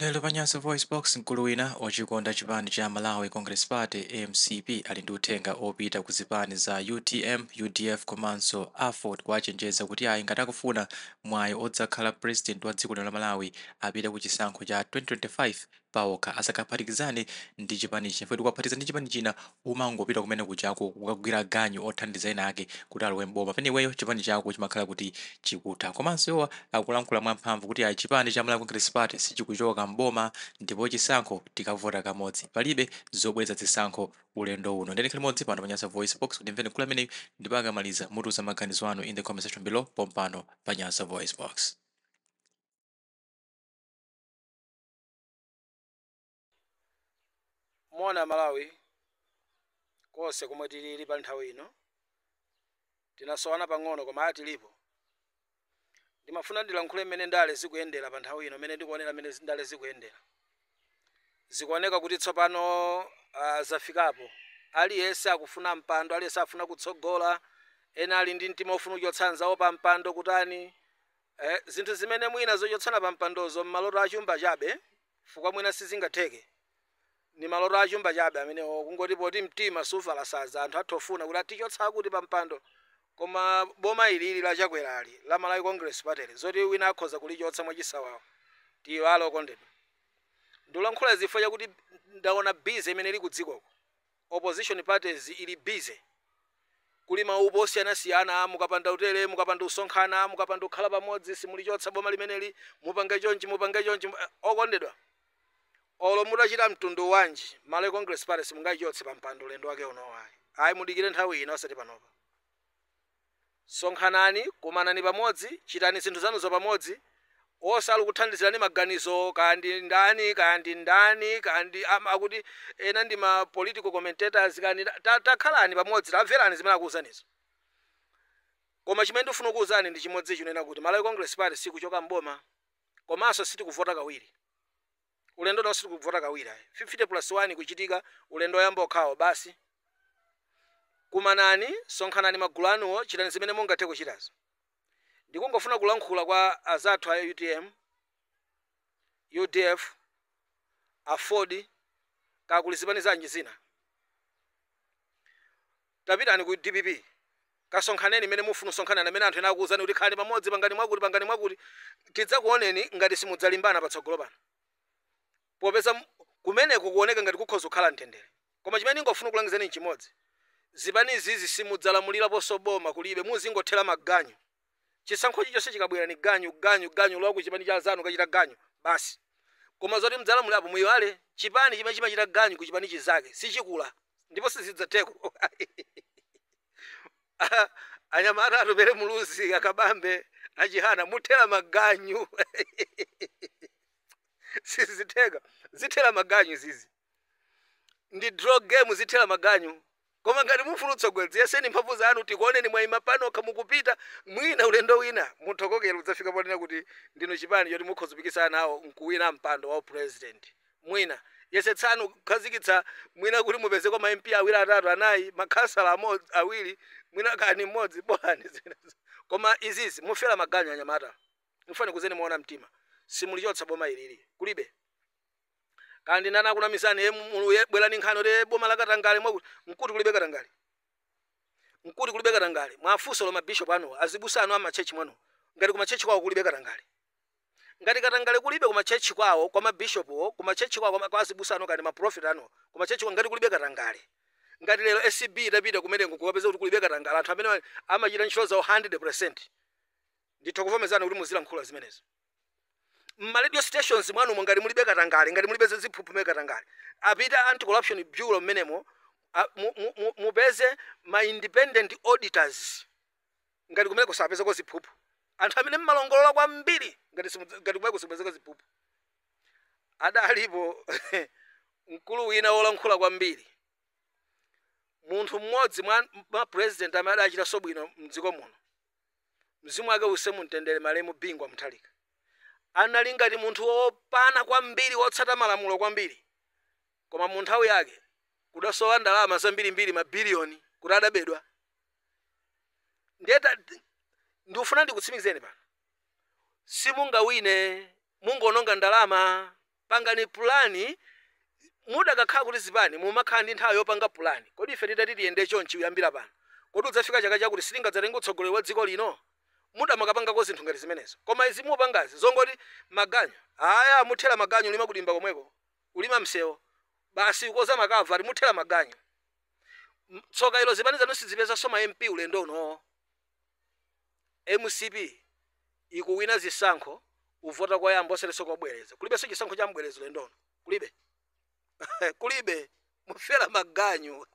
Lero pa Nyasa VoiceBox, mkulu wina ochikonda chipani cha Malawi Congress Party, MCP, ali ndi uthenga opita ku zipani za UTM, UDF komanso AFORD, kuwachenjeza kuti ayi, ngati akufuna mwayi odzakhala president wa dziko lino la Malawi, apite ku chisankho cha 2025 pawokha, asakaphatikizane ndi chipani china. Chifukwa kukaphatikiza ndi chipani china, umangopita kumene kuchako kukagwira ganyu othandiza ena ake kuti alowe mboma, pamene iweyo chipani chako chimakhala kuti chikutha. Komanso iwo akulankhula mwamphamvu kuti ayi, chipani cha Malawi Congress Party sichikuchoka mboma, ndipo chisankho tikavota kamodzi, palibe zobweza zisankho ulendo uno. Ndeni limodzi pano pa Nyasa Voice Box kuti mveni mkulu ameneyu, ndipo akamaliza mutiuza maganizo anu in the comment section below pompano pa Nyasa Voice Box. Mona Malawi konse komwe tilili pa nthawi ino, tinasowana pang'ono koma atilipo. Ndimafuna ndilankhule mmene ndale zikuyendera pa nthawi ino, mmene ndikuonera mmene ndale zikuyendera. Zikuoneka kuti tsopano zafikapo, aliyense akufuna mpando, aliyense afuna kutsogola, ena ali ndi mtima ofuna kuchotsa anzawo pa mpando. Kutani, zinthu zimene mwina zochotsana pa mpandozo mmaloto achumba chabe, chifukwa mwina sizingatheke, ni maloto achumba chabe amenewo. Kungoti poti mtima suvala saza, anthu athu ofuna kuti atichotsa kuti pa mpando. Koma boma ilili la Chakwerali, la Malawi Congress Party, zoti wina akhoza kulichotsa mwachisawawa, tiyiwale. Okondedwa, ndikulankhula zifukwa chakuti ndaona busy imene ili ku dzikoko. Opposition parties ili busy, kuli maupo osiyanasiyana: mukapanda utere, mukapanda usonkhana, mukapanda kukhala pamodzi, simulichotsa boma limeneli, mupange chonchi, mupange chonchi. Okondedwa, olo mutachita mtundu wanji, Malawi Congress Party simungayichotse pa mpando ulendo wake uno, ayi, ayi. Mudikire nthawi ina, osati panopa. Sonkhanani, kumanani pamodzi, chitani zinthu zanuzo pamodzi. Osali kuthandizirani maganizo, kandi ndani, kandi ndani, kandi akuti ena ndi ma political commentators, kandi takhalani pamodzi, tamverani zimene akuwuzanizo. Koma chimene ndifuna kuwuzani ndi chimodzi, chinena kuti Malawi Congress Party sikuchoka mboma, komanso sitikuvota kawiri ulendo nawo, sitikuvota kawiri ayi. 50 plus 1 kuchitika ulendo oyamba okhawo basi. Kumanani, sonkhanani magulu anuwo, chitani zimene mungathe kuchitazo. Ndikungofuna kulankhula kwa azathu a UTM, UDF, AFORD, kakuli zipani zanji zina. Tapitani ku DPP, kasonkhaneni imene mufuna kusonkhanana, amene anthu ena akuwuzani kuti khalani pamodzi, pangani mwakuti, pangani mwakuti. Tidzakuoneni ngati simudzalimbana patsogolo pano, popeza kumeneko kuoneka ngati kukhoza kukhala mtendere. Koma chimene ndingofuna kulangizani nchimodzi: zipani izizi simudzalamuliraponso boma, kulibe, muzingothera maganyu. Chisankho chilichonse chikabwera ni ganyu, ganyu, ganyu, lowa ku chipani cha zanu kachita ganyu basi. Koma zoti mudzalamulirapo, muyiwale. Chipani chimene chimachita ganyu ku chipani chizake sichikula ndipo sizidzatheko. Anyamata Atupele Muluzi, Akabambe, Achihana, muthera maganyu, sizitheka, zithera maganyu. Zizi ndi draw game, zithera maganyu. Koma ngati mufuna utsogoleri, ziyeseni mphamvu zanu, tikuoneni mwayima panokha mukupita. Mwina ulendo wina muthokokera, udzafika ponena kuti ndinu chipani choti mukhoza kupikisana nawo nkuwina mpando wa president. Mwina yesetsani kukhazikitsa, mwina kuti mupezeko ma MP awiri, atatu, anayi, makhansala amodzi, awiri, mwina kani mmodzi, bolani zimenezo. Koma izizi mufera maganyu. Anyamata, mufane kuzeni muona mtima, simulichotsa boma ilili, kulibe. Kandi ndani akunamizani? Bwerani nkhani kuti boma la katangale mwakuti, nkuti kulibe katangale, nkuti kulibe katangale. Mwafunso lo mabishop anuwa, azibusa anu amachechi mwanu, ngati kumachechi kwawo kulibe katangale. Ngati katangale kulibe kumachechi kwawo, kwa mabishopuwo, kumachechi kwawo, kwa azibusa anu kandi maprofeti anuwo, kumachechi kwawo ngati kulibe katangale, ngati lero ACB itapita kumeneko kukapeza kuti kulibe katangale, anthu amene amachita ntchito zawo 100, nditha kuvomezana kuti muzilankhula zimenezo mma radio stations mwanumo. Ngati mulibe katangale, ngati mulibe ziphuphu katangale, apita Anti Corruption Bureau mmenemo, mupeze ma independent auditors, ngati kumeneko sapezeko ziphuphu, anthu amene mmalongolola kwambiri, ngati kumeneko simupezeko ziphuphu. Adalipo mkulu wina wolankhula kwambiri, munthu mmodzi mwa ma president amene adachita bwino mdziko muno, mzimu wake use mumtendere, malemu Bingu Mutharika. Anali ngati munthu wopana kwambiri, wotsata malamulo kwambiri, koma mu nthawi yake kudasowa ndalama zambirimbiri, mabiliyoni, kuti adabedwa. Ndiye ndikufuna ndikutsimikizeni pano, simungawine, mungononga ndalama. Pangani pulani. Mudakakhala kuti zipani mumakhala ndi nthawi yopanga pulani, kodi ife titati tiyende chonchi kuyambira pano, kodi udzafika chaka chakuti sitingadzatenga utsogoleri wa dziko lino? Mudamakapangako zinthu ngati zimenezo. Koma izi mupangazi zongoti maganyu aya, muthera maganyu ulima kudimba komweko, ulima msewu basi, ukoza makava ali, muthera maganyu. Tsoka ilo, zipani zanu sizipezanso ma MP ulendo uno. MCP ikuwina zisankho, uvota koyamba, osereso kobwereza. Kulibenso chisankho cha mbwerezo ulendo uno, kulibe, kulibe. Mufera maganyu.